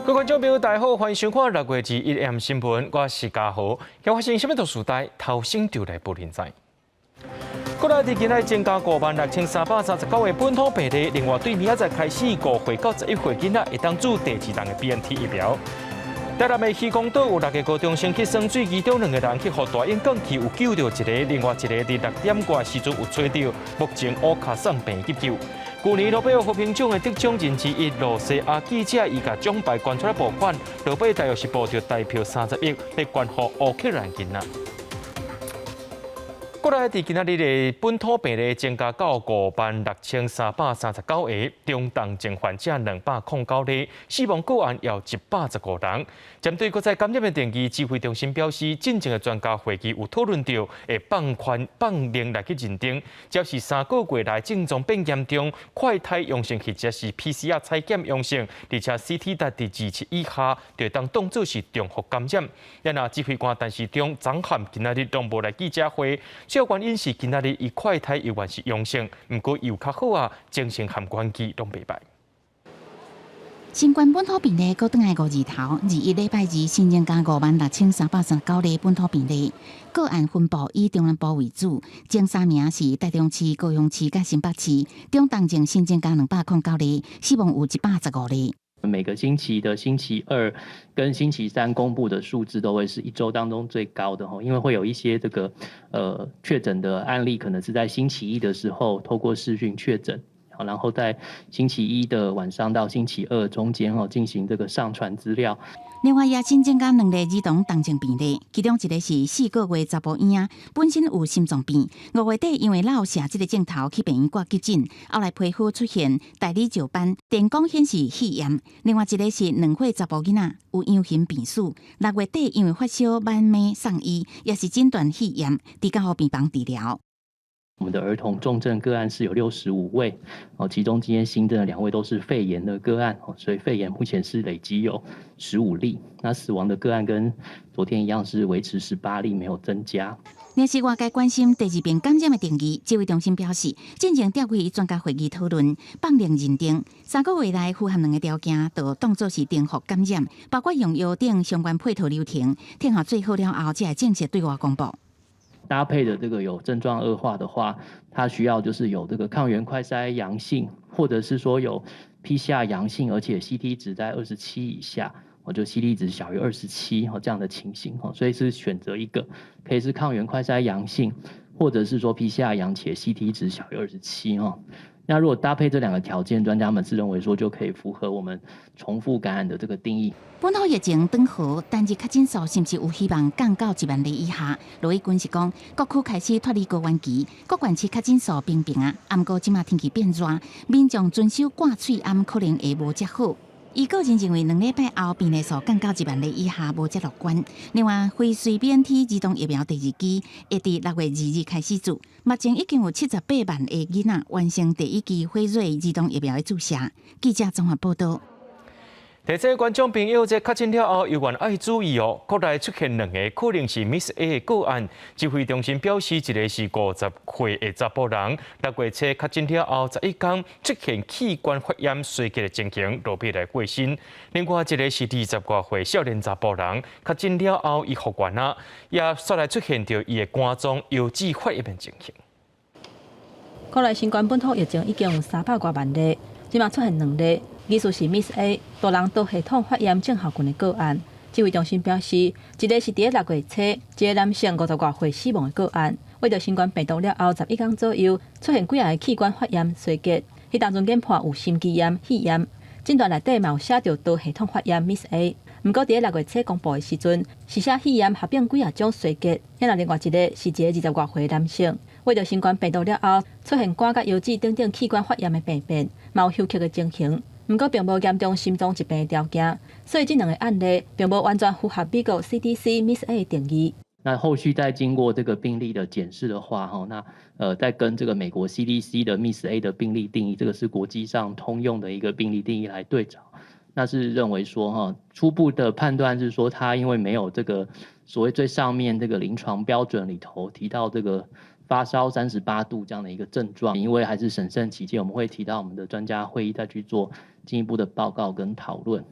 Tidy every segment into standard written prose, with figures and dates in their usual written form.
各位觀眾朋友，大家好，歡迎收看6月21 M 新聞，我是嘉豪。今發生啥物大事代，頭先就來報您知。國內佇今仔增加56,339個本土病例，另外對明仔載開始5歲到11歲囡仔會當注第二劑的 BNT 疫苗。台南的漁光島有六个高中生去耍水，其中兩个人去予大鷹捲去，有救著一个，另外一个佇6點外時陣有揣著，目前烏跤送病急救。舊年諾貝爾和平獎的得獎人之一露西亞記者，伊共獎牌捐出來募款，落尾大約是募著台票30億，欲捐予烏克蘭囡仔。國內佇今仔日的本土病例增加到56,339個，中重症患者209例，死亡個案有115人。針對國際感染的定義，指揮中心表示，進前的專家會議有討論著會放寬放量來去認定，只要是3個月內症狀變嚴重、快篩陽性或者是 PCR 採檢陽性，而且 CT 值佇27以下，就會當當做是重複感染。然而，指揮官陳時中昨暗今仔日攏無來記者會，主要原因是今仔日伊快篩猶原是陽性，毋過伊有較好啊，精神和元氣攏袂䆀。新冠本土病例閣轉來五字頭，21禮拜二新增加56,339例本土病例，個案分布以中南部為主，前三名是台中市、高雄市佮新北市，中重症新增加209例，死亡有115例。每個星期的星期二跟星期三公布的數字都會是一周當中最高的吼，因為會有一些這個確診的案例，可能是在星期一的時候透過視訊確診，然後在星期一的晚上到星期二中間吼進行這個上傳資料。另外，也新增加兩例兒童重症病例，其中一個是4個月查埔嬰仔，本身有心臟病，5月底因為漏射這個鏡頭去病院掛急診，後來皮膚出現大理石斑，電光顯示肺炎。另外一個是2歲查埔囡仔，有陽性病史，6月底因為發燒滿暝送醫，也是診斷肺炎，佇加護病房治療。我們的兒童重症個案是有65位，哦，其中今天新增的兩位都是肺炎的個案，哦，所以肺炎目前是累積有15例。那死亡的個案跟昨天一樣是維持18例，沒有增加。若是外界關心第二遍感染的定義，指揮中心表示，進前召開專家會議討論，放量認定3個月內符合兩个條件，就當作是重複感染，包括用藥等相關配套流程，聽候做好了後，才會正式對外公布。搭配的這個有症狀惡化的話，它需要就是有這個抗原快篩陽性，或者是說有 PCR 陽性，而且 CT 值在二十七以下，我就 CT 值小於二十七哦這樣的情形哦，所以是選擇一個可以是抗原快篩陽性，或者是說 PCR 陽且 CT 值小於二十七哦。那如果搭配這兩個條件，專家們是認為說就可以符合我們重複感染的這個定義。本土疫情轉好，單日確診數是毋是有希望降到1萬例以下？盧宇軍是講，各區開始脫離高原期，各縣市確診數平平啊。毋過這馬天氣變熱，民眾遵守掛喙罨可能會無遮好。伊個人認為兩禮拜後病例數降到1萬例以下無遮樂觀。另外，輝瑞 BNT 兒童疫苗第二劑會佇6月2日開始注，目前已經有78萬个囡仔完成第一劑輝瑞兒童疫苗的注射。記者綜合報道。提醒觀眾朋友，這確診了後，猶原愛注意哦。國內出現兩个可能是 Miss A 的個案，指揮中心表示，一个是50歲的查埔人，6月初確診了後，11天出現器官發炎衰竭的情形，落尾來過身。另外一个是20外歲少年查埔人，確診了後伊復原啊，也煞來出現著伊的肝臟腰子發炎的情形。國內新冠本土疫情已經有300外萬例，這馬出現兩例。疑似是 Miss A 多人多系統發炎症候群的個案。指揮中心表示，一个是佇6月初，一个男性50外歲死亡的個案，秽著新冠病毒了後11天左右，出現幾仔个器官發炎衰竭，彼當陣研判有心肌炎、肺炎，診斷內底嘛有寫著多系統發炎 Miss A。毋過佇6月初公布的時陣，是寫肺炎合併幾仔種衰竭。遐若另外一个是一个20外歲男性，秽著新冠病毒了後，出現肝佮腰子等等器官發炎的病變，嘛有休克的情形。毋過並無嚴重心臟疾病的條件，所以這兩个案例並無完全符合美國 CDC Miss A 的定義。那後續再經過這個病例的檢視的話，哈，那再跟這個美國 CDC 的 Miss A 的病例定義，這個是國際上通用的一個病例定義來對照，那是認為說，哈，初步的判斷是說，他因為沒有這個所謂最上面這個臨床標準裡頭提到這個發燒38度這樣的一個症狀，因為還是審慎起見，我們會提到我們的專家會議再去做進一步的報告跟討論。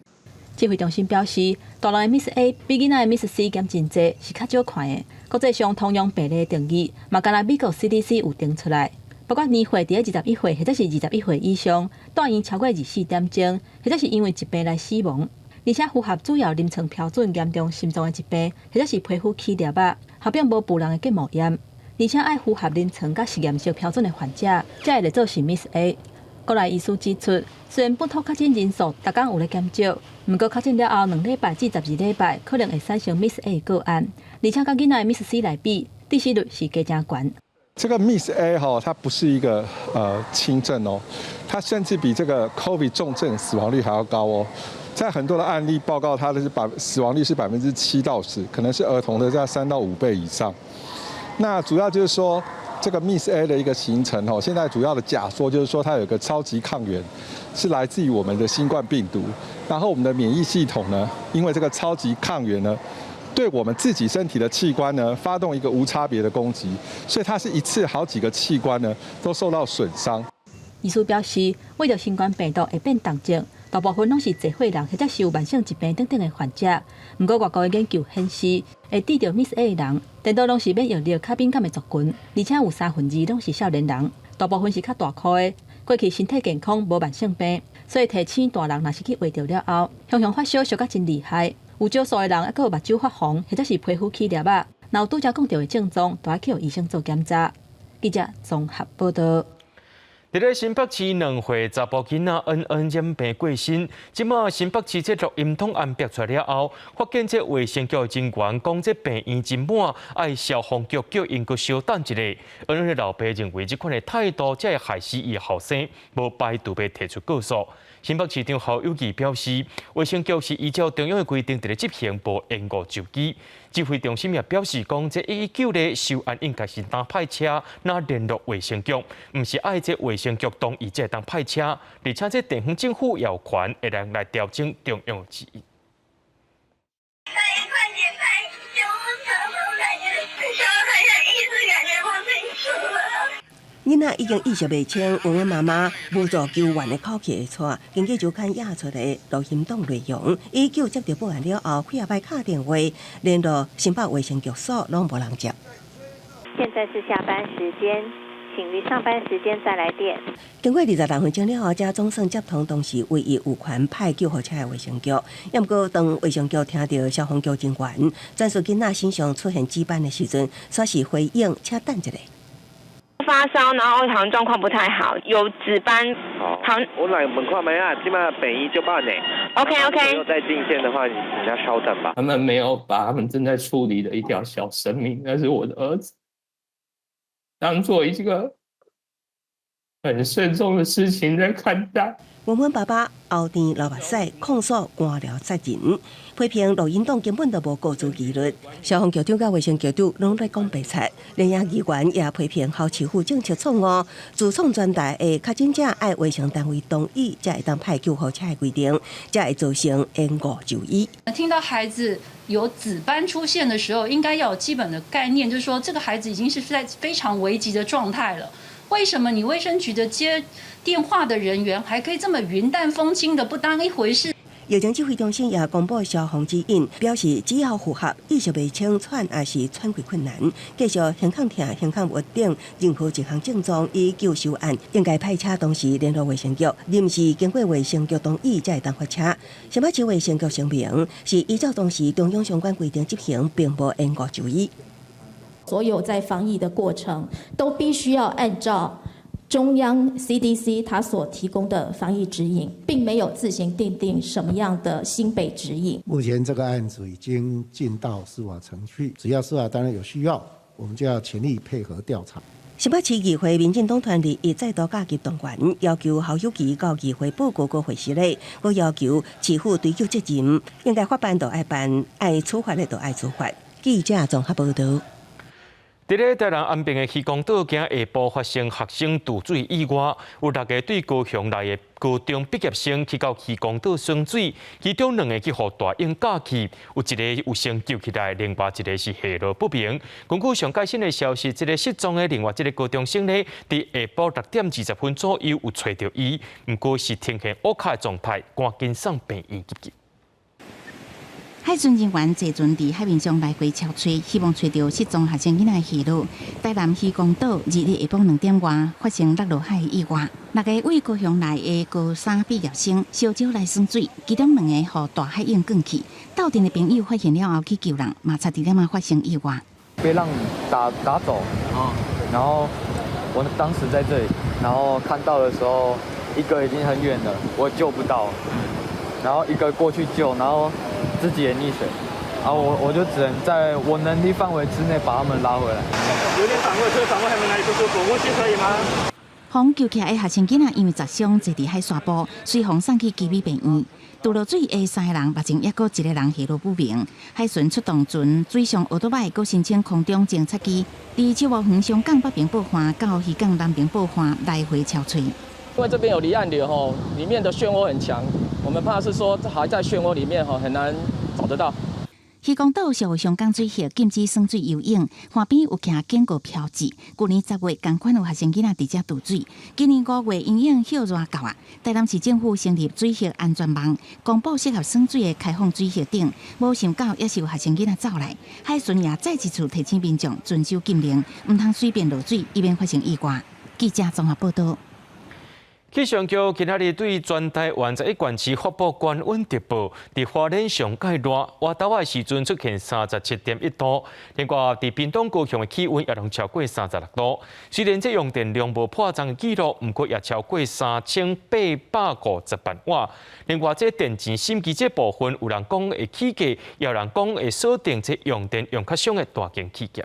指揮中心表示，大人的 Miss A 比囡仔的 Miss C 減真濟，是較少看的。國際上通用病例定義，嘛干焦美國 CDC 有定出來。包括年歲佇21歲或者是21歲以上，住院超過24點鐘，或者是因為疾病來死亡，而且符合主要臨床標準嚴重心臟的疾病，或者是皮膚起粒仔，合併無部人的結膜炎，而且愛符合臨床佮實驗室標準的患者，才會列做是 Miss A。國內醫師指出，雖然本土確診人數逐工有咧減少，毋過確診了後2禮拜至12禮拜可能會產生 Miss A 個案，而且佮囡仔的 Miss C 來比，致死率是加誠懸。這個 Miss A 哈，它不是一個輕症哦，它甚至比這個 COVID 重症死亡率還要高哦。在很多的案例報告，它的是死亡率是7%到10%，可能是兒童的在3到5倍以上。那主要就是說，這個 Miss A 的一個形成哦，現在主要的假說就是說，它有個超級抗原，是來自於我們的新冠病毒，然後我們的免疫系統呢，因為這個超級抗原呢，對我們自己身體的器官呢，發動一個無差別的攻擊，所以它是一次好幾個器官呢都受到損傷。醫師表示，為著新冠病毒會變重症，大部分攏是濟歲人或者是有慢性疾病等等的患者。毋過外國的研究顯示，會得著 Miss A 的人，顛倒攏是免疫力較敏感的族群，而且有三分二攏是少年人，大部分是較大箍的，過去身體健康無慢性病，所以提醒大人若是去患著了後，常常發燒燒甲真厲害，有少數的人猶閣有目睭發紅，或者是皮膚起粒仔，若有拄才講著的症狀，就愛去予醫生做檢查。記者綜合報道。佇咧新北市2歲查埔囡仔恩恩染病過身，這馬新北市這錄音檔案爆出來了後，發現這衛生局人員講這病院真滿，愛消防局叫𪜶閣小等一下。恩恩的老爸認為這款的態度才會害死伊後生，無排除欲提出告訴。新北市長侯友宜表示，衛生局是依照中央的規定佇咧執行，無延誤就醫。指揮中心也表示講，這119咧收案應該是若派車，若聯絡衛生局，毋是愛這衛生局同意才會當派車，而且這地方政府有權會當來調整中央指引。快點派救護車過來，小孩意識感覺不清楚了。囡仔已經意識袂清，恩恩媽媽無助求援的口氣會喘。根據周刊印出的錄音檔內容，119接到報案了後，幾仔擺敲電話聯絡新北衛生局所，攏無人接。現在是下班時間，請於上班時間再來電。經過26分鐘了後，才總算接通當時唯一有權派救護車的衛生局。毋過當衛生局聽著消防局人員轉述囡仔身上出現紫斑的時陣，煞是回應請等一下。發燒，然後好像狀況不太好，有紫斑。好，我來問看覓啊，這馬病院足滿呢。 OK。有在進線的話，你要稍等吧。他們沒有把他們正在處理的一條小生命，那是我的兒子，當做一個很慎重的事情在看待。文文爸爸後天流目屎，控訴官僚責任，批評錄音檔根本就無告知紀律。消防局長佮衛生局長攏咧講白賊，連夜議員也批評侯市府政策錯誤，自創專台的確診者愛衛生單位同意，才會當派救護車的規定，才會造成延誤就醫。聽到孩子有紫斑出現的時候，應該要有基本的概念，就是說這個孩子已經是在非常危急的狀態了。為什麼你衛生局的接電話的人員還可以這麼雲淡風輕的不當一回事？疫情指揮中心也公布消防指引，表示只要符合意識袂清、喘抑是喘氣困難、繼續胸腔疼、胸腔鬱等任何一項症狀，119收案，應該派車同時聯絡衛生局，而毋是經過衛生局同意才會當發車。新北市衛生局聲明是依照當時中央相關規定執行，並無延誤就醫。所有在防疫的過程，都必須要按照中央 CDC 它所提供的防疫指引，並沒有自行訂定什麼樣的新北指引。目前這個案子已經進到司法程序，只要司法單位有需要，我們就要全力配合調查。新北市議會民進黨團日再度加急動員，要求侯友宜到議會報告國會時咧，閣要求市府追究責任，應該法辦就愛辦，愛處罰的就愛處罰。記者綜合報道。佇咧台南安平的漁光島，今下晡發生學生墮水意外，有六个對高雄來的高中畢業生去到漁光島耍水，其中兩个去予大湧咬去，有一个有先救起來，另外一个是下落不明。根據上最新的消息，這个失蹤的另外一个高中生呢，佇下晡6點20分左右有揣著伊，毋過是呈現烏卡的狀態，趕緊送病院急救。海巡人員坐船佇海面上來回搜揣，希望揣著失蹤學生囡仔的下落。台南漁光島2日下晡2點外發生落落海的意外，六个對高雄來的高三畢業生相招來耍水，其中兩个予大海湧捲去。鬥陣的朋友發現了後去救人，嘛差一點仔發生意外。被浪打打走，然後我當時在這裡，然後看到的時候，一個已經很遠了，我救不到，然後一個過去救，然後自己也溺水，然後我就只能在我能力範圍之內把他們拉回來。有點反胃，這個反胃還沒哪裡不舒服，過去可以嗎？予救起來的學生囡仔因為砸傷坐佇海沙埔，隨予送去基米病院。墜落水的三個人，目前猶閣一個人下落不明。海巡出動船水上歐多擺，閣申請空中偵察機，佇秋茂園上港北爿報岸到漁港南爿報岸來回搜揣。因為這邊有離岸流吼，裡面的漩渦很強，我們怕是說還在漩渦裡面吼，很難找得到。漁光島屬於上港水域，禁止耍水游泳，岸邊有徛警告標誌。舊年10月，仝款有學生囡仔佇遮墜水。今年5月，因應暑熱到啊，台南市政府成立水域安全網，公布適合耍水的開放水域頂。無想到，猶是有學生囡仔走來。海巡也再一次提醒民眾遵守禁令，毋通隨便落水，以免發生意外。記者綜合報導。氣象局今仔日對全台灣11縣市發布高溫特報，佇花蓮上蓋熱，外晝的時陣出現37.1度。另外，佇屏東高雄的氣溫也攏超過36度。雖然這用電量無破昨的紀錄，毋過也超過3850萬瓦。另外，這電錢審計這部分，有人講會起價，也有人講會鎖定這用電用較俗的大型企業。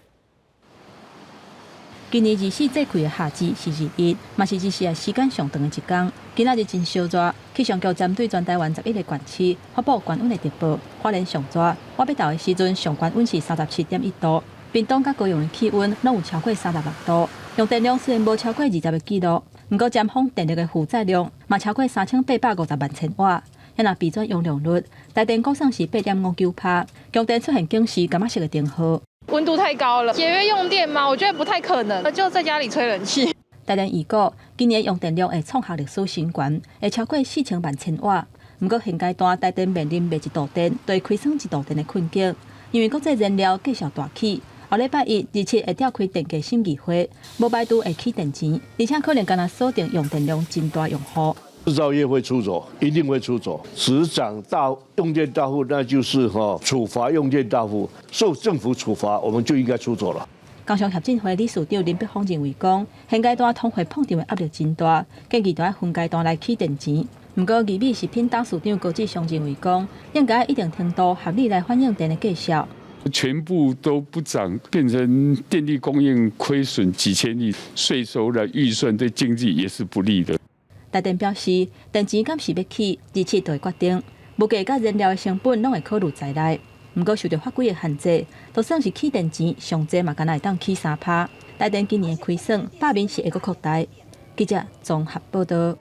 今年二十四節氣的夏至是日一，嘛是二十四時間上長的一天。今仔日真燒熱，氣象局針對全台灣11個縣市發布高溫的特報。花蓮上熱，倚欲晝的時陣上懸溫是37.1度。屏東佮高雄的氣溫攏有超過36度，用電量雖然無超過20个紀錄，毋過尖峰電力的負載量嘛超過3850萬千瓦。若比轉容量率，台電估算是8.59%，強電出現警示柑仔色的燈號。溫度太高了，節約用電嗎？我覺得不太可能，就在家裡吹冷氣。台電預估今年用電量會創下歷史新高，會超過4000萬千瓦。毋過現階段台電面臨賣一度電，就會虧損一度電的困境，因為國際燃料繼續大起。後禮拜一、二七會召開電價審議會，無排除會起電錢，而且可能干焦鎖定用電量真大用戶。製造業會出走，一定會出走。只漲大用電大戶，那就是哈處罰用電大戶，受政府處罰，我們就應該出走了。工商協進會理事長林柏峰認為講，現階段通貨膨脹的壓力真大，建議著愛分階段來起電錢。毋過，義美食品董事長高志雄認為講，應該一定程度合理來反映電的價數。全部都不漲，變成電力供應虧損幾千億，稅收的預算對經濟也是不利的。台電表示，電錢敢是欲起，27就會決定，物價佮燃料的成本攏會考慮在內。毋過受著法規的限制，就算是起電錢，上濟嘛干焦會當起3%。台電今年的虧損，罷免是會閣擴大。記者綜合報導。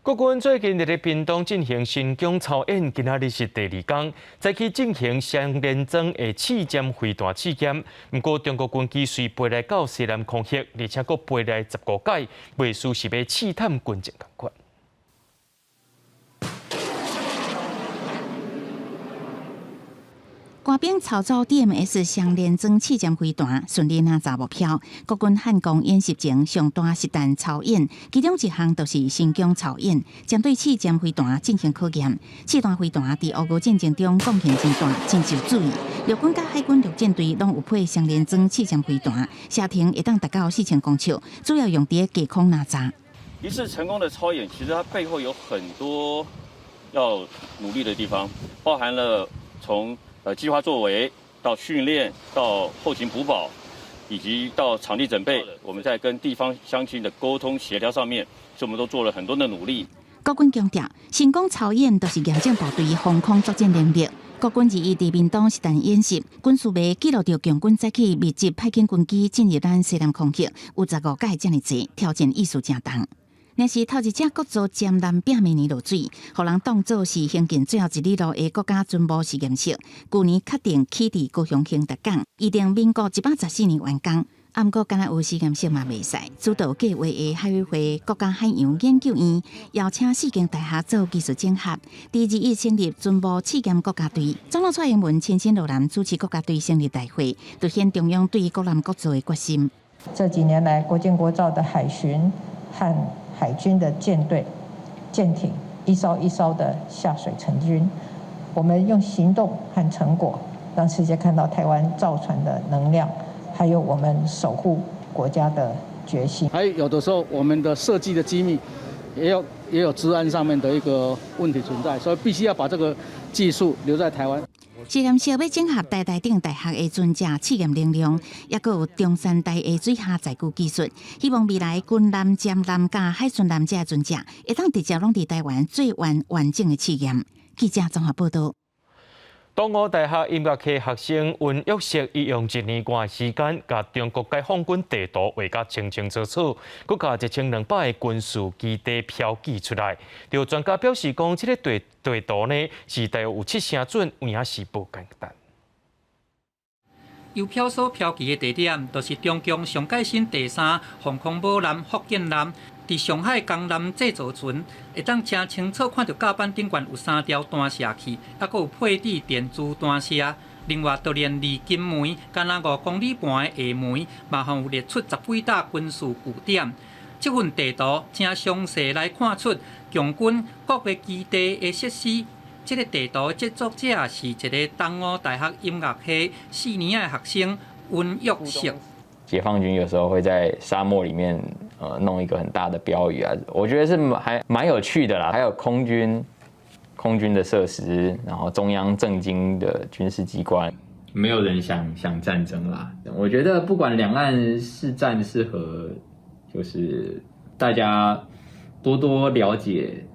國軍最近佇咧屏東進行神功操演，今仔日是第二工，早起進行雙連裝的刺針飛彈試驗。毋過中國軍機隨飛來到西南空域，而且閣飛來15擺，袂輸是欲試探軍情仝款。官兵操作 DMS 雙連裝刺針飛彈，順利拿查目標。國軍漢光演習前上大實彈操演，其中一項就是神功操演，針對刺針飛彈進行考驗。刺彈飛彈佇烏俄戰爭中貢獻真大，真受注意。陸軍佮海軍陸戰隊攏有配雙連裝刺針飛彈，射程會當達到4000公尺，主要用佇低空拿查。一次成功的操演，其實它背後有很多要努力的地方，包含了從計劃作為到訓練，到後勤補保，以及到場地準備，我們在跟地方鄉親的溝通協調上面，所以我們都做了很多的努力。國軍強調，神功操演就是驗證部隊防空作戰能力。國軍21佇屏東實彈演習，軍事迷記錄著共軍早起密集派遣軍機進入咱西南空域，有15擺遮爾濟，挑戰意思誠重。若是頭一隻國造潛艦餅明年落水，予人當做是興建最後一里路的國家軍武實驗室。舊年確定起佇高雄興達港，預定民國114年完工。啊，毋過敢若有實驗室嘛袂使。主導計劃的海委會國家海洋研究院邀請四間大學做技術整合，佇二一成立巡捕試驗國家隊。總統蔡英文親身落南主持國家隊成立大會，凸顯中央對國艦國造的決心。這幾年來，國艦國造的海巡和海軍的艦隊、艦艇一艘一艘的下水成軍，我們用行動和成果，讓世界看到台灣造船的能量。還有我們守護國家的決心。還有的時候，我們的設計的機密也有資安上面的一個問題存在，所以必須要把這個技術留在台灣。實驗室欲整合台大等大學的船隻試驗能量，抑閣有中山大的水下載具技術，希望未來軍艦、潛艦佮海巡艦這船隻，會當直接攏佇台灣做完完整的試驗。記者綜合報道。東吳大學音樂系學生溫玉石，伊用一年外時間，共中國解放軍地圖畫甲清清楚楚，閣共1200个軍事基地標記出來。有專家表示講，這个地圖呢是大約有七成準，有影是無簡單。由飄所標記的地點，就是中共蔣介石第三防空母艦福建艦，佇上海江南製造船，會當誠清楚看著甲板頂懸有三條彈射器，抑閣有配置電子彈射。另外，就連離金門干焦5公里半的廈門，嘛有列出十幾搭軍事據點。這份地圖誠詳細來看出共軍各个基地的設施。這个地圖製作者是一个東吳大學音樂系四年的學生溫玉石。解放軍有時候會在沙漠裡面，弄一個很大的標語啊，我覺得是還蠻有趣的啦。還有空軍的設施，然後中央政經的軍事機關，沒有人想想戰爭啦。我覺得不管兩岸是戰是和，就是大家多多了解。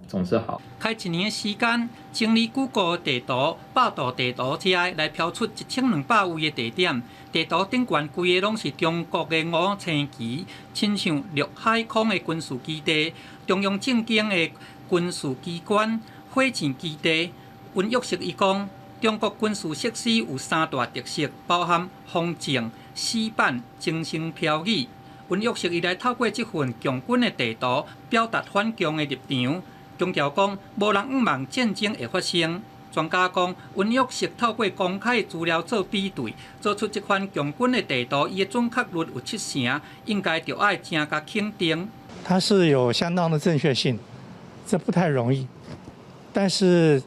總是好。開一年的時間，整理 Google 地圖、百度地圖遮來標出1200位的地點。地圖頂懸規个攏是中國的五星旗，親像陸海空的軍事基地、中央政經的軍事機關、火箭基地。溫玉石伊講，中國軍事設施有三大特色，包含方正、死板、精神標語。溫玉石伊來透過這份共軍的地圖，表達反共的立場。強調講，無人向望戰爭會發生。專家講，溫玉石透過公開資料做比對，做出這款共軍的地圖，伊的準確率有七成，應該著愛誠共肯定。它是有相當的正確性，這不太容易。但是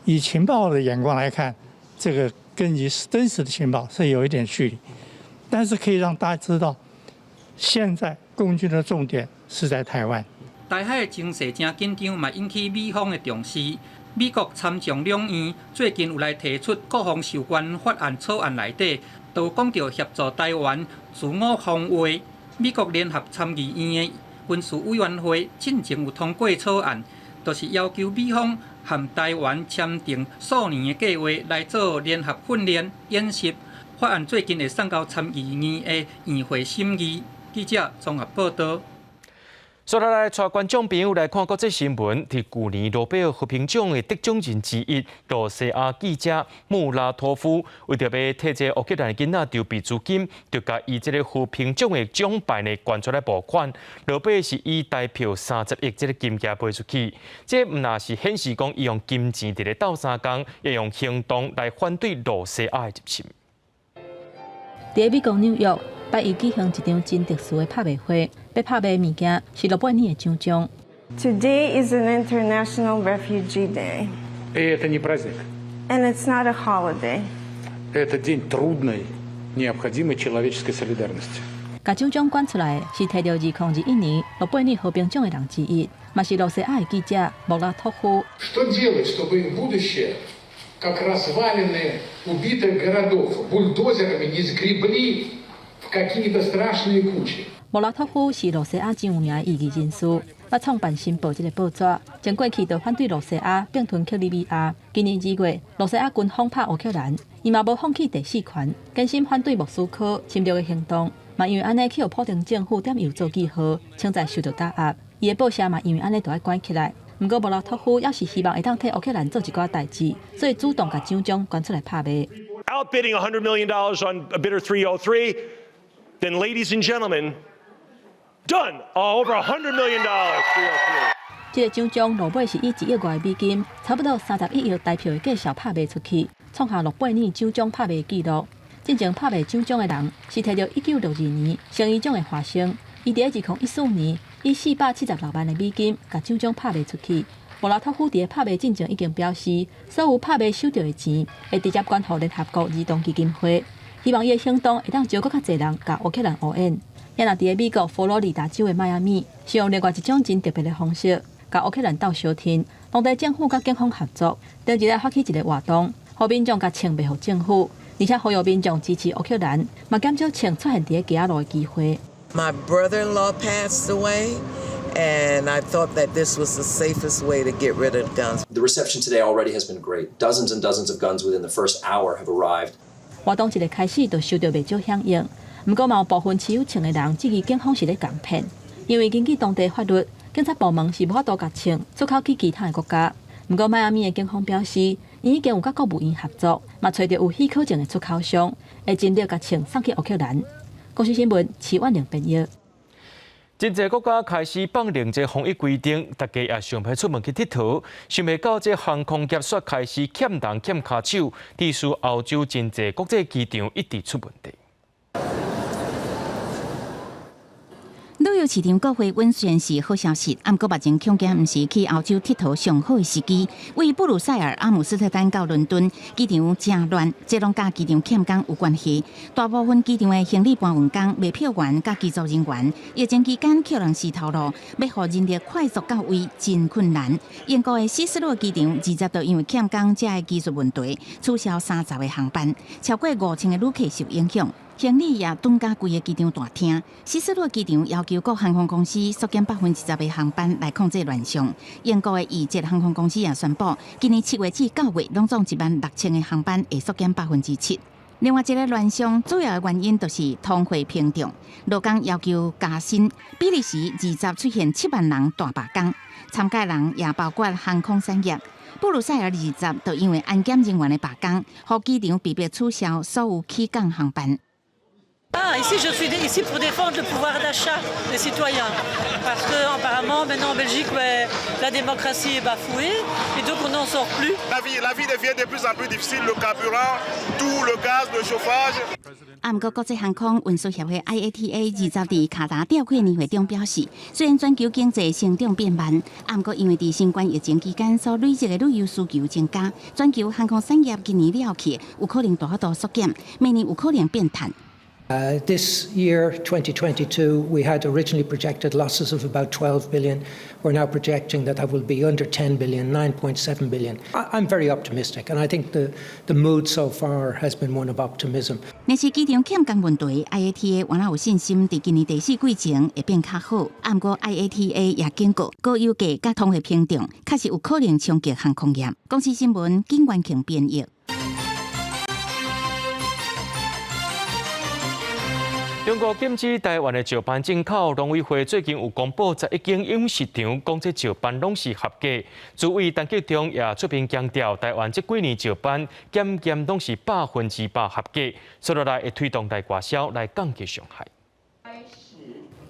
以情報的眼光來看，這個跟你真實的情報是有一點距離，但是可以讓大家知道，現在共軍的重點是在台灣。台海的情勢誠緊張，嘛引起美方的重視。美國參眾兩院最近有來提出國防授權法案草案內底，都講著協助台灣自我防衛。美國聯合參議院的軍事委員會進前有通過草案，就是要求美方和台灣簽訂數年的計劃來做聯合訓練演習。法案最近會送到參議院的院會審議。記者綜合報道。煞落來，帶觀眾朋友來看國際新聞。佇舊年諾貝爾和平獎的得獎人之一，露西亞記者穆拉托夫，為著欲替這個烏克蘭囡仔籌備資金，就共伊這个和平獎的獎牌呢捐出來募款。落尾是以台票30億這个金額賣出去。這毋但是顯示講，伊用金錢佇咧鬥相共，也用行動來反對露西亞的入侵。佇美國紐約，拜一舉行一場真特殊的拍賣會，欲拍賣物件是諾貝爾的獎章。 Today is an International Refugee Day. И это не праздник. And it's not a holiday. Это день трудной, необходимой человеческой солидарности. 共獎章捐出來的是提著2021年諾貝爾和平獎的人之一，嘛是露西亞的記者穆拉托夫。 Что делать, чтобы их будущее, как развалины убитых городов, бульдозерами не сгребли в какие-то страшные кучи? 穆拉托夫是露西亞真有名的異議人士，捌創辦《新報》這个報紙，前過去就反對露西亞併吞克里米亞。今年2月，露西亞軍方拍烏克蘭，伊嘛無放棄第四權，堅心反對莫斯科侵略的行動。嘛因為按呢去予普丁政府點油做記號，潛在受著打壓。伊的報社嘛因為按呢著愛關起來。毋過穆拉托夫猶是希望會當替烏克蘭做一寡代誌，所以主動共獎章捐出來拍賣。 Outbidding $100 million on bidder 303. Then, ladies and gentlemen, done. Over $100 million. 這个獎章落尾是以一億外美金，差不多31億台票的價數拍賣出去，創下諾貝爾獎章拍賣紀錄。進前拍賣獎章的人是提著1962年成衣獎的華生，伊佇2014年以476萬的美金，共獎章拍賣出去。莫拉托夫佇拍賣進前已經表示，所有拍賣收著的錢會直接捐予聯合國兒童基金會，希望伊的行動會當招閣較濟人共烏克蘭後援。也若佇咧美國佛羅里達州的邁阿密，是用另外一種真特別的方式，共烏克蘭鬥相挺，當地政府佮警方合作，頂一日發起一个活動，予民眾共槍賣予政府，而且呼籲民眾支持烏克蘭，嘛減少槍出現佇咧街仔路的機會。 My brother-in-law passed away, and I thought that this was the safest way to get rid of guns. The reception today already has been great. Dozens and dozens of guns within the first hour have arrived. 活動一个開始就收到袂少響應，毋過嘛有部分持有槍的人質疑警方是咧共騙，因為根據當地法律，警察部門是無法度共槍出口去其他的國家。毋過邁阿密的警方表示，𪜶已經有佮國務院合作，嘛揣著有許可證的出口商，會盡力共槍送去烏克蘭。公視新聞，徐婉玲編譯。真濟國家開始放寬這防疫規定，大家也想欲出門去𨑨迌，想袂到這航空業煞開始欠人欠跤手，致使歐洲真濟國際機場一直出問題。旅遊市場閣回穩雖然是好消息，毋過目前恐驚毋是去歐洲𨑨迌上好的時機。位布魯塞爾、阿姆斯特丹到倫敦機場誠亂，這攏佮機場欠工有關係。大部分機場的行李搬運工、賣票員佮機組人員，疫情期間予人死頭路，欲予人力快速到位真困難。英國的希斯洛機場20就因為欠工遮的技術問題，取消30個航班，超過5000個旅客受影響。行李也轉交規个機場大廳。希斯洛機場要求各航空公司縮減10%的航班來控制亂象。英國的易捷航空公司也宣布，今年7月至9月，攏總1.6萬個航班會縮減7%。另外一个亂象，主要的原因就是通貨膨脹。勞工要求加薪，比利時20出現7萬人大罷工，參加人也包括航空產業。布魯塞爾20就因為安檢人員的罷工，予機場被迫取消所有起降航班。 Ah, ici, je suis ici pour défendre le pouvoir d'achat des citoyens. Parce que apparemment, maintenant en Belgique, ouais, la démocratie est bafouée et donc on n'en sort plus. La vie devient de plus en plus difficile, le carburant, tout, le gaz, le chauffage. 啊，毋過國際航空運輸協會 IATA 20佇卡達召開年會中表示，雖然全球經濟成長變慢，啊，毋過因為佇新冠疫情期間所累積的旅遊需求增加，全球航空產業今年了去有可能大幅度縮減，明年有可能變趁。 This year, 2022, we had originally projected losses of about 12 billion. We're now projecting that that will be under 10 billion, 9.7 billion. I'm very optimistic, and I think the mood so far has been one of optimism. 若是機場欠工問題，IATA 原來有信心佇今年第四季前會變較好。啊，毋過 IATA 也警告，高油價佮通貨膨脹，確實有可能衝擊航空業。公視新聞，金元慶編譯。中國禁止台灣的石斑進口，農委會最近有公布11間養殖場，講這石斑攏是合格。主委陳吉仲也出面強調，台灣這幾年石斑檢驗攏是100%合格，接落來會推動來外銷來降低傷害。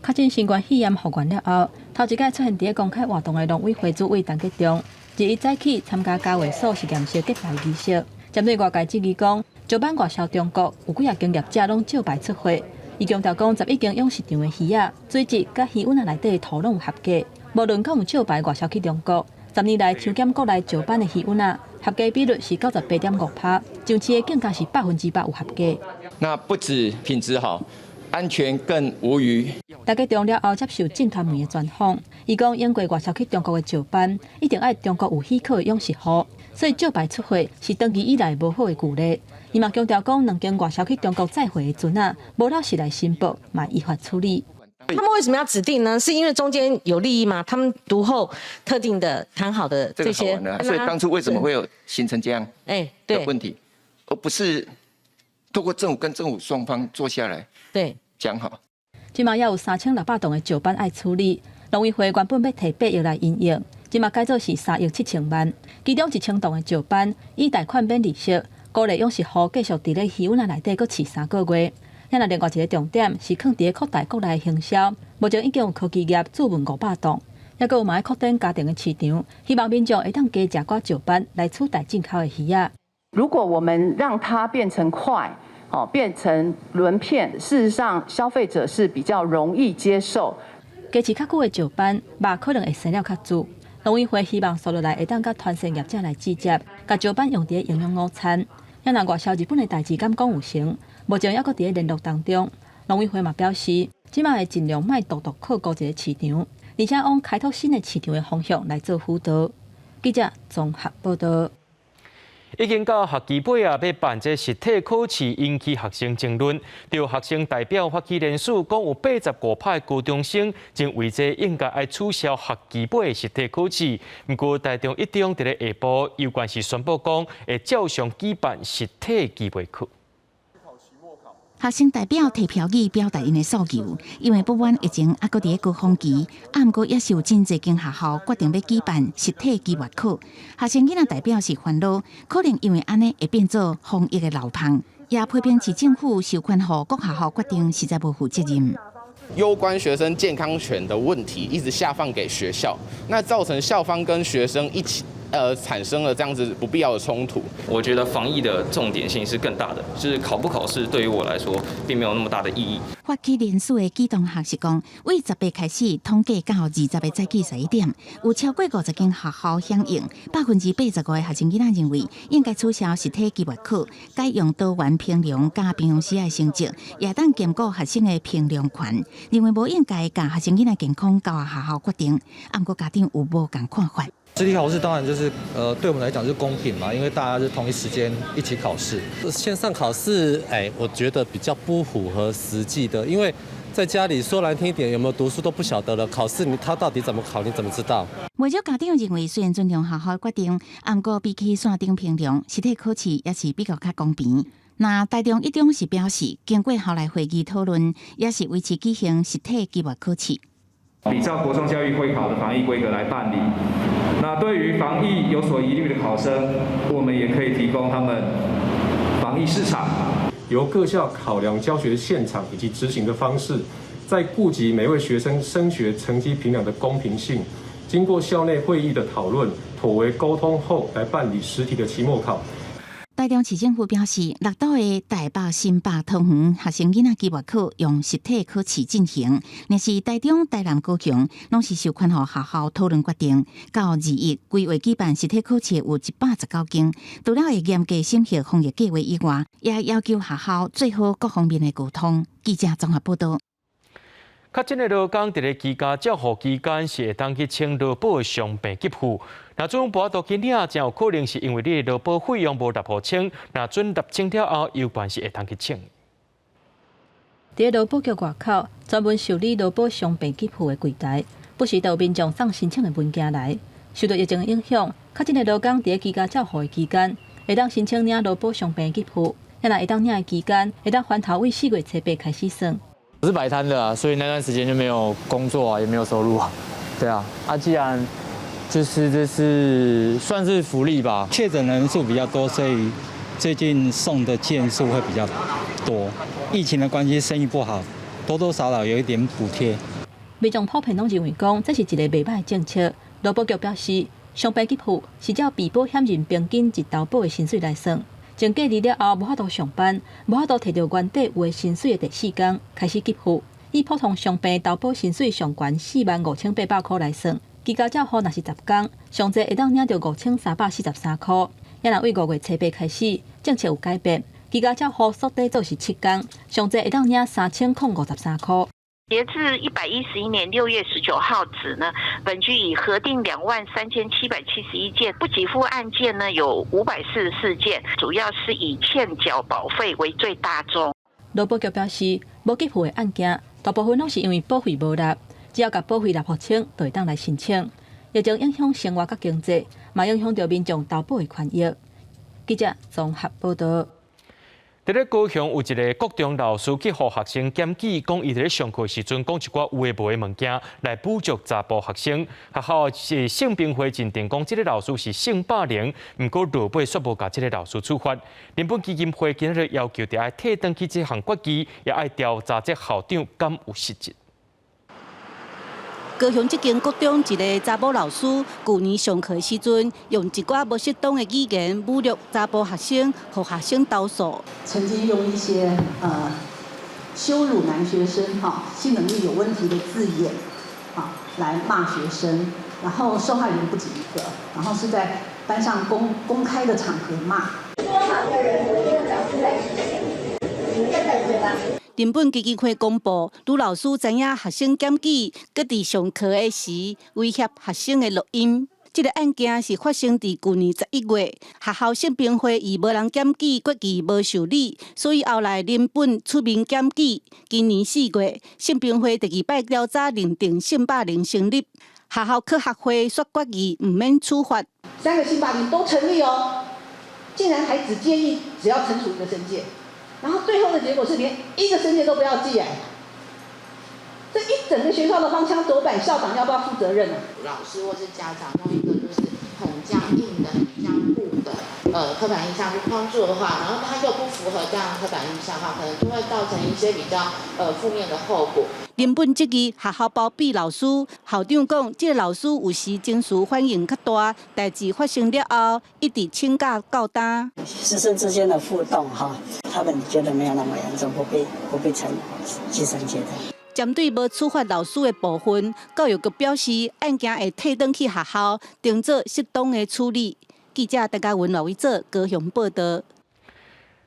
確診新冠肺炎復原了後，頭一擺出現佇咧公開活動的農委會主委陳吉仲，日一早起參加家衛所實驗室結牌儀式，針對外界質疑講，石斑外銷中國有幾若間業者攏照牌出貨。伊強調講，11間養殖場的魚仔水質佮魚塭仔內底的土攏有合格，無論敢有照牌外銷去中國。10年來抽檢國內石斑的魚塭仔，合格比率是98.5%，上市的更加是100%有合格。那不止品質好，安全更無虞。陳吉仲了後接受鏡傳媒的專訪，伊講用過外銷去中國的石斑，一定愛中國有許可的養殖戶，所以照牌出貨是長期以來無好的舊例。伊嘛強調講，兩間外銷去中國載貨的船仔，無老實來申報，嘛依法處理。他們為什麼要指定呢？是因為中間有利益嗎？他們獨厚特定的談好的這些，所以當初為什麼會有形成這樣的問題，而不是透過政府跟政府雙方坐下來講好。這馬猶有3600噸的石斑愛處理，農委會原本欲提8億來因應，這馬改做是3億7千萬，其中1000噸的石斑以貸款免利息，鼓勵養殖戶繼續佇咧魚塭仔內底閣飼3個月。那另外一个重點是囥佇咧擴大國內行銷，目前已經有科技業注文500棟，抑閣有嘛欲擴展家庭的市場，希望民眾會當加食寡石斑來取代進口的魚仔。如果我們讓它變成塊，哦，變成鱗片，事實上消費者是比較容易接受。雞翅較久的石斑，肉可能會生了較滬。農委會希望紲落來會當佮團膳業者來接洽，共石斑用佇咧營養午餐。若外銷日本的代誌敢講有成，目前猶閣佇咧聯絡當中。農委會嘛表示，這馬會盡量莫獨獨靠孤一個市場，而且往開拓新的市場的方向來做輔導。記者綜合報道。已經到學期尾啊，欲辦這實體考試引起學生爭論。著學生代表發起聯署，講有85%的高中生認為這應該愛取消學期尾的實體考試。毋過台中一中佇咧下晡，有關是宣布講會照常舉辦實體期尾考。學生代表提標語表達𪜶的訴求，因為不滿疫情猶閣佇咧高峰期，啊，毋過也是有真濟間學校決定欲舉辦實體期末考。學生囡仔代表是煩惱，可能因為按呢會變做防疫的漏縫，也批評市政府授權予各學校決定，實在無負責任。攸關學生健康權的問題，一直下放給學校，那造成校方跟學生一起，產生了這樣子不必要的衝突。我覺得防疫的重點性是更大的，就是考不考試對於我來說並沒有那麼大的意義。發起聯署的紀同學是講，為10月開始統計到20的早起11點，有超過50間學校響應，85%的學生囡仔認為應該取消實體期末考，改用多元評量佮平常時的成績，也當兼顧學生的評量權，認為無應該共學生囡仔健康交予學校決定。毋過家長有無仝看法。實體考試當然就是，對我們來講是公平嘛，因為大家是同一時間一起考試。線上考試，哎，我覺得比較不符合實際的，因為在家裡說難聽一點，有沒有讀書都不曉得了。考試你他到底怎麼考，你怎麼知道？不少家長認為，雖然尊重學校決定，毋過比起線頂評量，實體考試也是比較較公平。那台中一中是表示，經過校內會議討論，也是維持舉行實體期末考試。比照國中教育會考的防疫規格來辦理。那對於防疫有所疑慮的考生，我們也可以提供他們防疫視場。由各校考量教學現場以及執行的方式，在顧及每位學生升學成績評量的公平性，經過校內會議的討論，妥為溝通後來辦理實體的期末考。台中市政府表示，六都的台北、新北、桃園學生囡仔期末考用實體考試進行，若是台中、台南、高雄，攏是授權予學校討論決定。到21規劃舉辦實體考試有119間，除了會嚴格審核防疫計劃以外，也要求學校做好各方面的溝通。記者綜合報道。確診的勞工佇咧居家照護期間是會當去請勞保的傷病給付。若準無法度去領，真有可能是因為你的勞保費用無納予清。若準納清了後，猶原是會當去請。佇勞保局外口，專門受理勞保傷病給付的櫃台，不時都有民眾送申請的文件來。受到疫情影響，確診的勞工佇咧居家照護的期間，會當申請領勞保傷病給付。若會當領的期間，會當翻頭為4月初8開始算。我是擺攤的啊，所以那段時間就沒有工作啊，也沒有收入啊。對啊，啊，既然就是這是算是福利吧。確診人數比較多，所以最近送的件數會比較多。疫情的關係，生意不好，多多少少有一點補貼。民眾普遍攏認為講，這是一個袂䆀的政策。勞保局表示，傷病給付是照被保險人平均一投保的薪水來算。從隔離了後，無法度上班，無法度提著原底有的薪水的第四工開始給付。以普通傷病投保薪水上懸45,800箍來算，居家照護若是10工，上濟會當領著5,343箍。也若為5月初8開始，政策有改變，居家照護縮短做是7工，上濟會當領3,053箍。截至111年6月19號止呢，本局已核定23,771件不給付案件呢，有544件，主要是以欠繳保費為最大宗。勞保局表示，無給付的案件，大部分攏是因為保費無納，只要共保費納予清，就會當來申請。疫情影響生活佮經濟，嘛影響著民眾投保的權益。記者綜合報道。佇咧高雄有一个國中老師去予學生檢舉，講伊佇咧上課時陣講一寡有的無的物件來侮辱查埔學生。學校是性平會認定講這个老師是性霸凌，毋過落尾煞無共這个老師處罰。人本基金會今日要求著愛退轉去這項決議，也愛調查這校長敢有失職。高雄這間國中一个查某老師，舊年上課時陣，用一寡無適當的語言侮辱查埔學生，予學生投訴。曾經用一些羞辱男學生哈性能力有問題的字眼，啊來罵學生，然後受害人不止一個，然後是在班上公開的場合罵。說謊的人，我一個老師來是誰？你站在對吧？人本基金會公布，女老師知影學生檢舉，閣佇上課的時威脅學生的錄音。這个案件是發生佇舊年11月，學校性平會議無人檢舉，決議無受理，所以後來人本出面檢舉。今年4月，性平會第二擺調查認定性霸凌成立，學校科學會煞決議毋免處罰。三個性霸凌都成立哦，竟然還只建議只要懲處一個申誡。然後最後的結果是連一個申誡都不要記哎，這一整個學校的荒腔走板，校長要不要負責任啊？老師或是家長用一個就是很僵硬的、很僵固的刻板印象去框住的話，然後他又不符合這樣刻板印象的話，可能就會造成一些比較負面的後果。人本質疑學校包庇老師，校長講這个老師有時情緒反應較大，代誌發生了後一直請假到今。師生之間的互動哈，他們覺得沒有那麼嚴重，不必成記申誡的。針對無處罰老師的部分，教育局表示案件會退轉去學校，定做適當的處理。記者陳嘉文、羅偉哲高雄報道。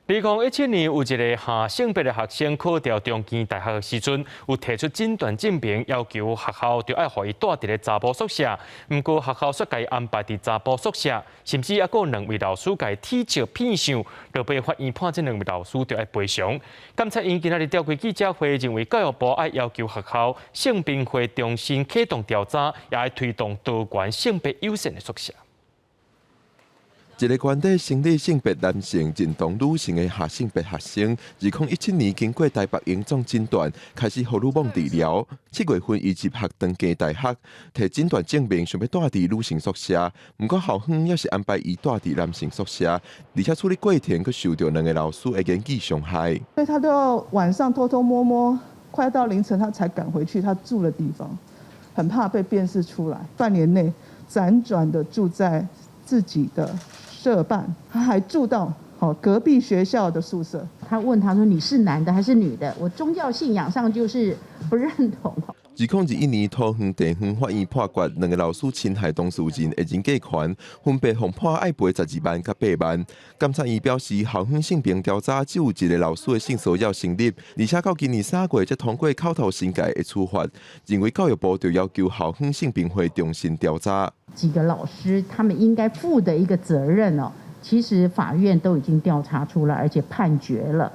2017年有一个下性別的學生考著中興大學的時陣，有提出診斷證明，要求學校著愛予伊蹛佇咧查埔宿舍。毋過學校煞共伊安排佇查埔宿舍，甚至猶閣有兩位老師共伊恥笑騙笑，落尾法院判這兩位老師著愛賠償。監察院今仔日召開記者會，認為教育部愛要求學校性平會重新啟動調查，也愛推動多元性別友善的宿舍。一个原底生理性別男性認同女性的下性別學生，2017年經過台北榮總診斷，開始荷爾蒙治療。7月份，伊入學長庚大學，提診斷證明，想欲蹛佇女性宿舍，毋過校方猶是安排伊蹛佇男性宿舍，而且處理過程閣受著兩个老師的言語傷害。所以他都要晚上偷偷摸摸，快到凌晨他才敢回去他住的地方，很怕被辨識出來。半年內輾轉的住在自己的社辦，他還住到好隔壁學校的宿舍。他問他說：“你是男的還是女的？”我宗教信仰上就是不認同。2021年，桃園地方法院判決兩个老師侵害當事人的人格權，分別予判愛賠12萬佮8萬。監察院表示，校方性平調查只有一个老師的性騷擾成立，而且到今年3月才通過口頭申誡的處罰，認為教育部就要求校方性平會重新調查。幾個老師他們應該負的一個責任哦，其實法院都已經調查出來，而且判決了，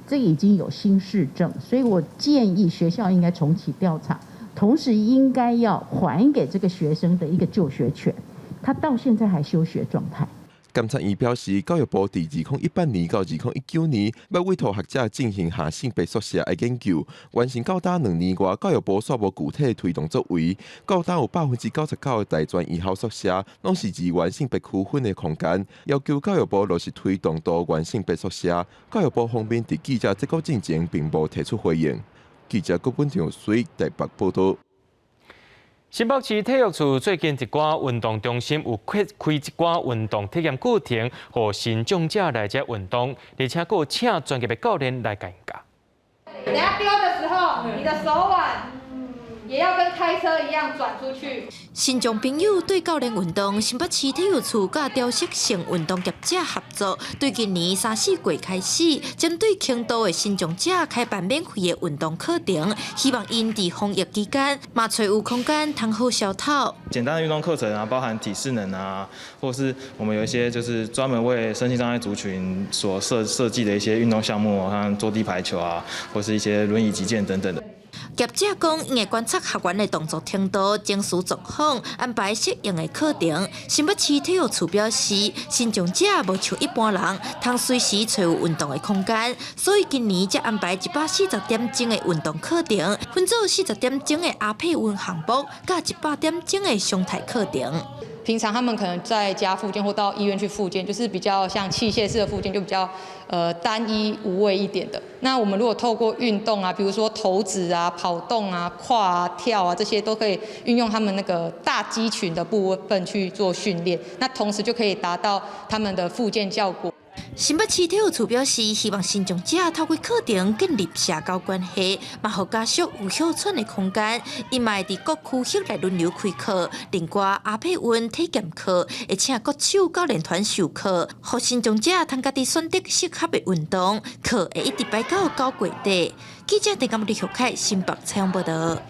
這已經有新事證，所以我建議學校應該重啟調查，同時應該要還給這個學生的一個就學權，他到現在還休學狀態。監察院表示，教育部佇2018年到2019年，欲委託學者進行下性別宿舍的研究，完成到今2年外，教育部煞無具體推動作為。到今有99%的大專院校宿舍，攏是二元性別區分的空間，要求教育部落實推動多元性別宿舍。教育部方面佇記者這個進前並無提出回應。記者郭本長水台北報道。新北市體育處最近一寡運動中心有開開一寡運動體驗課程，予身障者來遮運動，而且閣有請專業的教練來共𪜶教。等下丟的時候，你的手腕也要跟開車一樣轉出去。身障朋友對教練運動，新北市體育處佮調適性運動業者合作，對今年三四月開始，針對輕度的身障者開辦免費的運動課程，希望𪜶佇防疫期間嘛揣有空間通好消透。簡單的運動課程啊，包含體適能啊，或是我們有一些就是專門為身心障礙族群所設計的一些運動項目，像坐地排球啊，或是一些輪椅擊劍等等的。業者講，𪜶會觀察學員的動作程度、情緒狀況，安排適應的課程。新北市體育處表示，身障者無像一般人，通隨時揣有運動的空間，所以今年才安排140點鐘的運動課程，分做40點鐘的阿佩溫項目，佮100點鐘的常態課程。平常他們可能在家復健或到醫院去復健，就是比較像器械式的復健，就比較單一無味一點的。那我們如果透過運動啊，比如說投擲啊、跑動啊、跨啊、跳啊，這些都可以運用他們那個大肌群的部分去做訓練，那同時就可以達到他們的復健效果。新北市體育處表示，希望身障者透過課程建立社交關係，嘛予家屬有歇喘的空間。𪜶嘛會佇各區域來輪流開課，另外阿佩溫體驗課會請國手教練團授課，予身障者通家己選擇適合的運動，課會一直擺到9月底。記者鄭錦李玉凱新北採訪報導。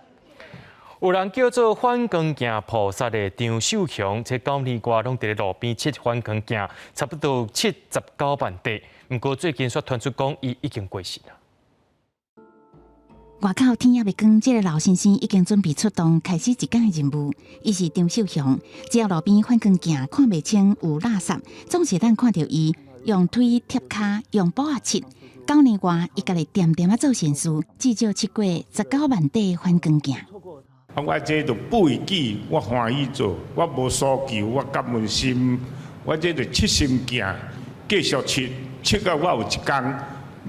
有人叫做反光鏡菩薩的張秀雄，這9年外攏佇咧路邊拭反光鏡，差不多79萬塊。毋過最近煞傳出講，伊已經過身啦。外口天猶未光，這個老先生已經準備出動，開始一工的任務。伊是張秀雄，只要路邊反光鏡看袂清有垃圾，總是當看著伊用腿貼跤，用布仔拭。9年外，伊家己恬恬仔做善事，至少拭過19萬塊反光鏡。我這就背記，我歡喜做，我無訴求，我感恩心，我這就拭心鏡，繼續拭，拭到我有一工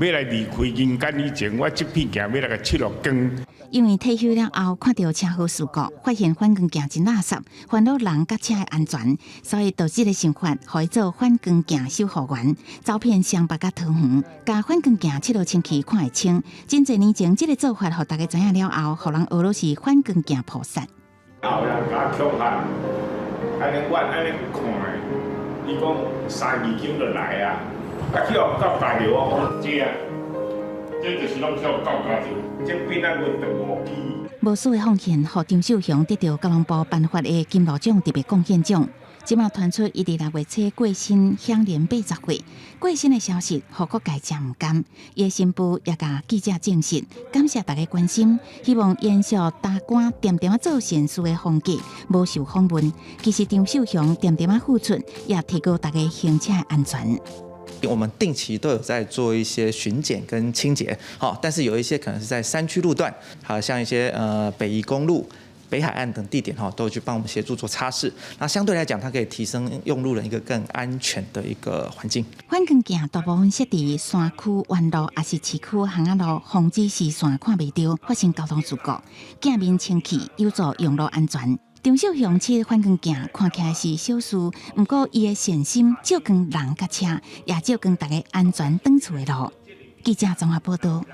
欲來離開人間以前，我這片鏡欲來共拭予光。因為退休了後，看著車禍事故，發現反光鏡真垃圾，煩惱人佮車的安全，所以就這个想法，予伊做反光鏡守護員，走遍雙北佮桃園，共反光鏡拭予清氣看會清。真濟年前，這个做法，予大家知影了後，予人學囉是反光鏡菩薩。後人共我恐嚇，按呢我按呢看的，伊講三字經就來啊，啊去予告家著我講這啊，這就是攏去予告家著，這變啊阮斷五支。無私的奉獻，予張秀雄得著交通部頒發的金路獎特別貢獻獎。這馬傳出伊佇6月初過身，享年80歲。過身的消息，予各界誠毋甘。伊的新婦也共記者證實，感謝大家關心，希望延續達官恬恬仔做善事的風格，無受訪問。其實張秀雄恬恬仔付出，也提高大家行車的安全。我們定期都有在做一些巡檢跟清潔，好，但是有一些可能是在山區路段，好像一些北宜公路、北海岸等地點哈，都會去幫我們協助做擦拭。那相對來講，它可以提升用路人一個更安全的一個環境。反光鏡大部分設佇山區彎路，抑是市區巷仔路，防止視線看袂著，發生交通事故。鏡面清氣，有助用路安全。張秀雄拭反光鏡看起來是小事，毋過伊的善心照光人佮車，也照光大家安全轉厝的路。記者綜合報導。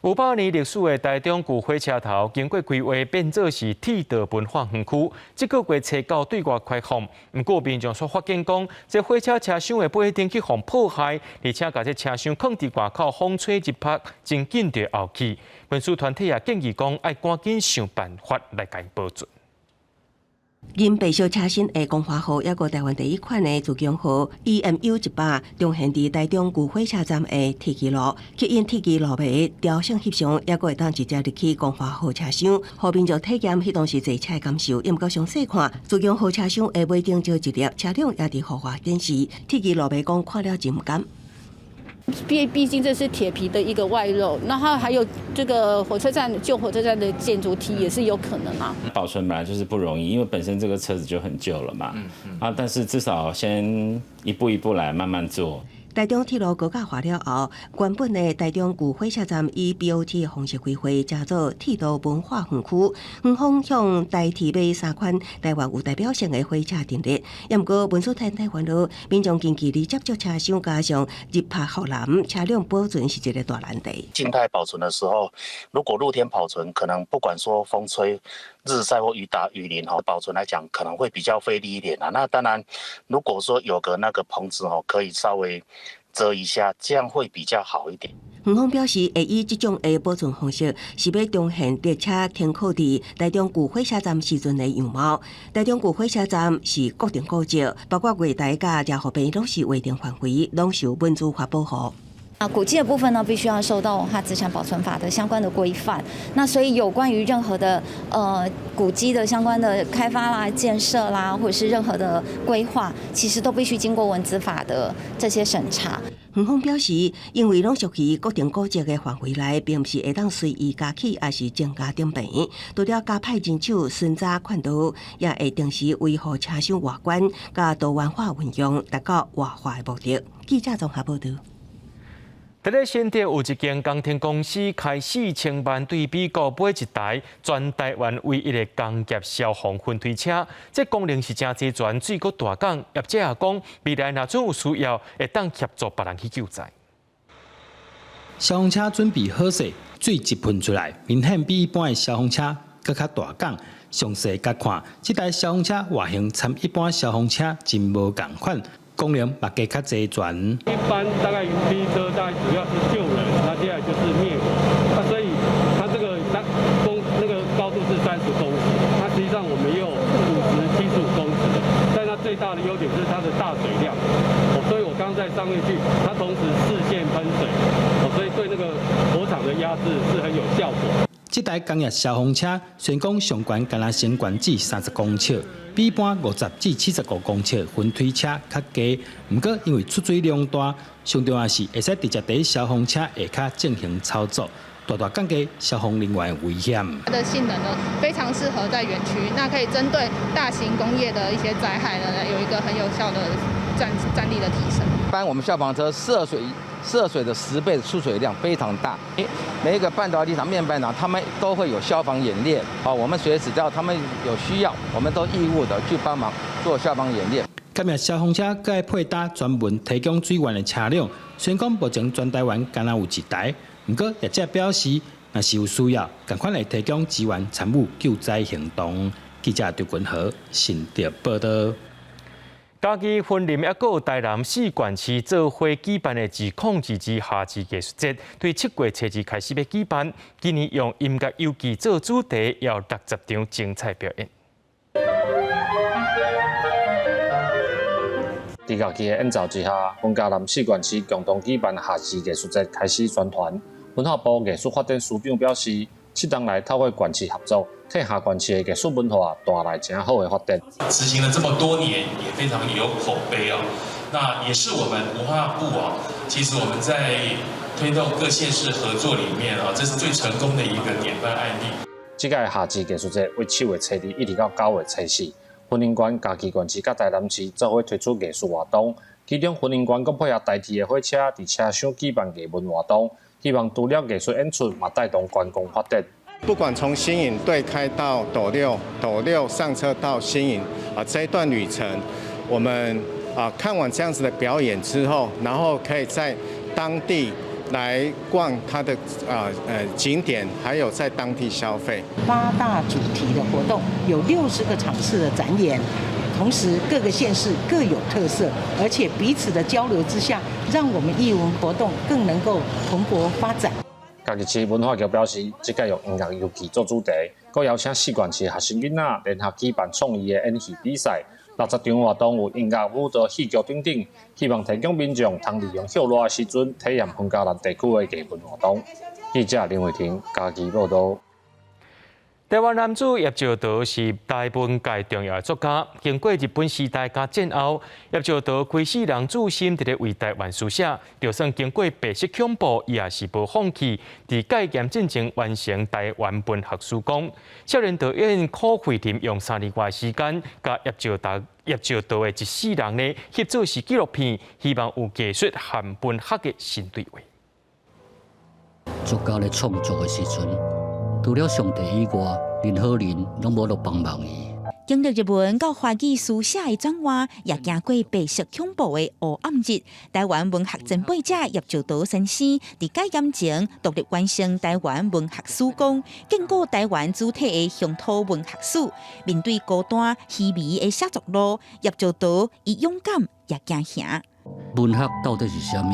有100年歷史的台中舊火車頭，經過規劃變做是鐵道文化園區，這個月初九對外開放。毋過民眾卻發現講，這火車車廂的尾燈去予破壞，而且共這車廂囥佇外口風吹日曬，真緊就漚去。文史團體也建議講，愛趕緊想辦法來共伊保存。銀白色車身的光華號，抑閣台灣第一款的自強號 EMU 100，重現佇台中舊火車站的鐵枝路，吸引鐵枝路迷雕像翕相，抑閣會當直接入去光華號車廂，予民眾體驗彼當時坐車的感受。毋過詳細看，自強號車廂的尾燈少一粒，車輛也佇予外展示。鐵枝路迷講看了真毋甘。畢竟這是鐵皮的一個外露，然後還有這個火車站舊火車站的建築體也是有可能啊。保存本來就是不容易，因為本身這個車子就很舊了嘛。啊，但是至少先一步一步來，慢慢做。台中鐵路高架化了後，原本的台中舊火車站以 BOT 的方式規劃，成做鐵道文化園區，園方向台鐵買三款台灣有代表性的火車陳列。也毋過文史團體煩惱，民眾近距離接觸車廂，加上日曬雨淋，車輛保存是一個大難題。靜態保存的時候，如果露天保存，可能不管說風吹、日曬或雨打雨淋，保存來講可能會比較費力一點啊。那當然，如果說有個那個棚子哦，可以稍微遮一下，這樣會比較好一點。園方表示，會以這種的保存方式，是欲重現列車停靠佇台中舊火車站時陣的樣貌。台中舊火車站是國定古蹟，包括月台佮熱河邊攏是劃定範圍，攏受文資法保護。啊，古蹟的部分呢，必須要受到文化資產保存法的相關的規範。那所以有關於任何的古蹟的相關的開發啦、建設啦，或者是任何的規劃，其實都必須經過文資法的這些審查。園方表示，因為攏屬於國定古蹟的範圍內，並毋是會當隨意加起，抑是增加頂棚。除了加派人手巡查勸導，也會定時維護車廂外觀，佮多元化運用，達到活化的目的。記者綜合報導。佇咧新竹有一間工程公司開4000萬對美國買一台全台灣唯一的工業消防噴推車，這功能是誠齊全，水閣大港。業者也講，未來若準有需要，會當協助別人去救災。消防車準備好勢，水一噴出來，明顯比一般的消防車閣較大港。詳細共看，這台消防車外形參一般消防車真無仝款。功能嘛加較齊全。一般大概雲梯車大概主要是救人，那接下來就是滅火。那所以它這個那個高度是30公尺，那實際上我們也有50、75公尺的。但它最大的優點是它的大水量，哦，所以我剛在上面去，它同時四線噴水，哦，所以對那個火場的壓制是很有效果。這台工業消防車雖然講上懸干焦升懸至30公尺，比一般50至75公尺噴推車較低。毋過因為出水量大，上重要是會使直接佇消防車下跤進行操作，大大降低消防人員的危險。它的性能呢，非常適合在園區，那可以針對大型工業的一些災害呢，有一個很有效的戰力的提升。一般我們消防車涉水的10倍的出水量非常大，每一個半導體廠、面板廠，他們都會有消防演練，好，我們隨時只要他們有需要，我們都義務的去幫忙做消防演練。今日消防車閣會配搭專門提供水源的車輛，雖然講目前全台灣干焦有一台，毋過業者表示，若是有需要，仝款會提供支援參與救災行動。記者張君和新竹報導。嘉義雲林抑閣有台南四縣市做伙舉辦的2022夏至藝術節，對7月初二開始欲舉辦，今年用音樂遊記做主題，有60場精彩表演。佇樂器的演奏之下，雲嘉南四縣市共同舉辦夏至藝術節開始宣傳。文化部藝術發展司長表示，7冬來透過縣市合作，替下縣市的藝術文化帶來誠好的發展。執行了這麼多年，也非常有口碑哦。那也是我們文化部啊，其實我們在推動各縣市合作裡面啊，這是最成功的一個典範案例。這屆夏至藝術節為7月初二一直到9月初四，雲林縣、嘉義縣市佮台南市做伙推出藝術活動，其中雲林縣閣配合台鐵的火車，佇車廂舉辦藝文活動，希望除了藝術演出，嘛帶動觀光發展。不管從新營對開到斗六，斗六上車到新營啊，這一段旅程，我們啊看完這樣子的表演之後，然後可以在當地來逛它的景點，還有在當地消費。八大主題的活動，有60個場次的展演，同時各個縣市各有特色，而且彼此的交流之下，讓我們藝文活動更能夠蓬勃發展。嘉義市文化局表示，這屆用音樂遊記做主題，閣邀請四縣市學生囡仔聯合舉辦創意的演戲比賽。60場活動有音樂、舞蹈、戲劇等等，希望提供民眾通利用歇熱的時陣，體驗雲嘉南地區的藝文活動。記者林慧婷嘉義報導。台灣男子葉石濤是台文界重要的作家，經過日本時代佮戰後，葉石濤規世人注心佇咧為台灣書寫，就算經過白色恐怖，伊也是無放棄，佇戒嚴進前完成台灣文學史綱。少年導演柯慧婷用3年外時間，共葉石濤的一世人呢，翕做是紀錄片，希望有藝術和文學的新對話。作家咧創作的時陣，除了上帝以外，任何人攏無法度幫忙伊。經歷日文到華語書寫的轉換，也經過白色恐怖的黑暗日。台灣文學前輩者葉石濤先生，佇解嚴前獨立完成台灣文學史綱，建構台灣主體的鄉土文學史。面對孤單虛微的寫作路，葉石濤伊勇敢也驚嚇。文學到底是啥物？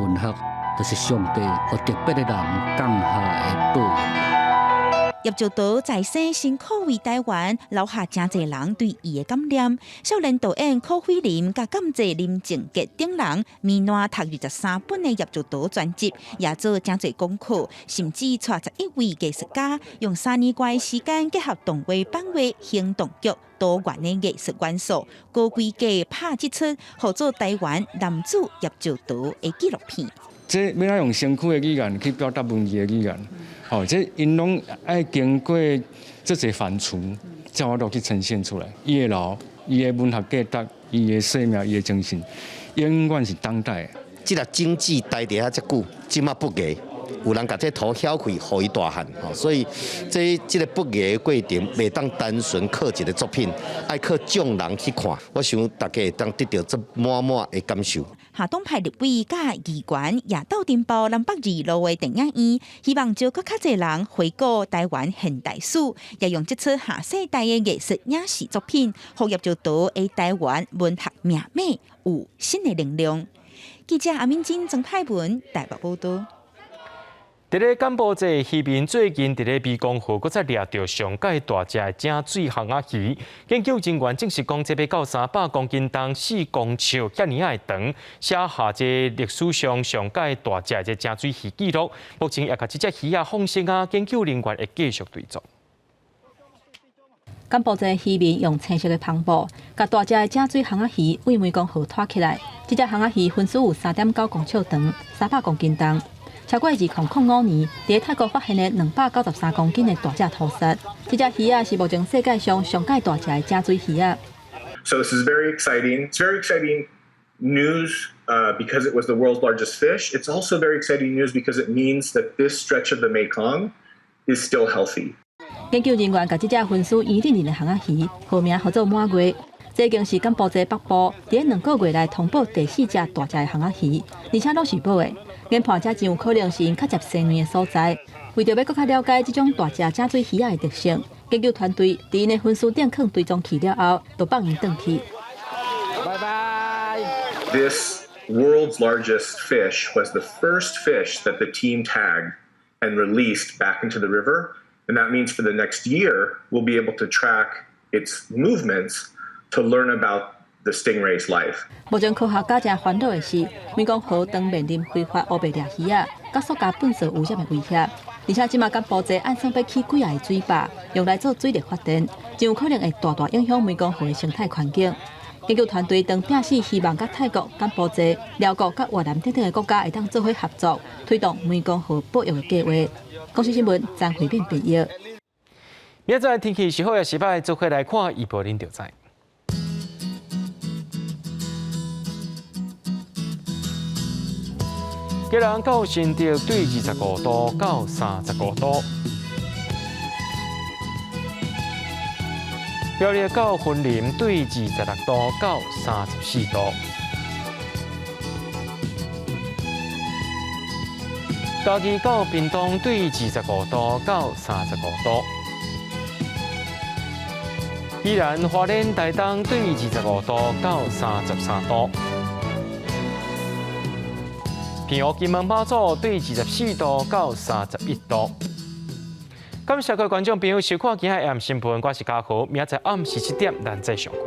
文學就是上帝予特別的人降下的報應。葉石濤在世辛苦為台灣留下誠濟人對伊的感念。少年導演柯妃林佮監製林靖傑等人，綿爛讀23本的葉石濤全集，也做誠濟功課，甚至帶11位藝術家，用3年外的時間結合動畫、版畫、行動劇多元的藝術元素，高規格拍這齣號做台灣男子葉石濤的紀錄片。這欲按怎用身軀的語言去表達文字的語言，吼，這𪜶攏愛經過這濟反芻，才有法度去呈現出來。伊的腦，伊的文學價值，伊的生命，伊的精神，永遠是當代的。這粒種子待佇遐遮久，這馬不芽，有人共這土曉開，予伊大漢，吼，所以這這个不芽的過程，袂當單純靠一個作品，愛靠眾人去看。我想大家會當得著這滿滿的感受。下黨派立委佮議員也鬥陣包南北二路的電影院，希望招閣較濟人回顧台灣現代史，也用這齣下世代的藝術影視作品，予葉石濤的台灣文學命脈有新的能量。記者阿敏珍、曾派文台北報導。佇咧柬埔寨漁民最近佇咧湄公河閣再掠著上蓋大隻的井水蚶仔魚，研究人員證實講，這欲到300公斤重、4公尺遐爾仔長，寫下這歷史上上蓋大隻的井水魚紀錄。目前也共這隻魚仔放生啊，研究人員會繼續追蹤。柬埔寨漁民用青色的帆布，共大隻的井水蚶仔魚對湄公河拖起來。這隻蚶仔魚分數有3.9公尺長，300公斤重。超過2005年，佇泰國發現的293公斤的大隻塗虱。這隻魚仔是目前世界上上蓋大隻的井水魚仔。 So this is very exciting. It's very exciting news because it was the world's largest fish. It's also very exciting news because it means that this stretch of the Mekong is still healthy. 研究人員共這隻分屍圓潤潤的蚶仔魚，號名號做滿月。這已經是柬埔寨北部佇2個月內通報第四隻大隻的蚶仔魚，而且攏是母的。研判這真有可能是𪜶較捷生卵的所在。為著欲閣較了解這種大隻井水魚仔的特性，研究團隊佇𪜶的分屍頂囥追蹤器了後，就放𪜶轉去。拜拜。 This world's largest fish was the first fish that the team tagged and released back into the river. And that means for the next year, we'll be able to track its movements to learn about the stingray's life. 目前科學家誠煩惱的是，湄公河當面臨非法烏白掠魚仔，佮塑膠糞埽污染的威脅。而且這馬柬埔寨按算欲起幾仔个水壩，用來做水力發電，真有可能會大大影響湄公河的生態環境。研究團隊當拼死希望佮泰國、柬埔寨、寮國佮越南等等的國家會當做伙合作，推動湄公河保育的計畫。公視新聞張惠敏編譯。明仔載天氣是好抑是䆀，做伙來看預報恁就知。基隆到新竹對25度到35度，苗栗到雲林對26度到34度，嘉義到屏東對25度到35度，宜蘭花蓮台東對25度到33度。澎湖金門馬祖對24度到31度。感謝各位觀眾朋友收看今仔日的新聞，我是嘉豪，明仔載暗時7點，咱再相會。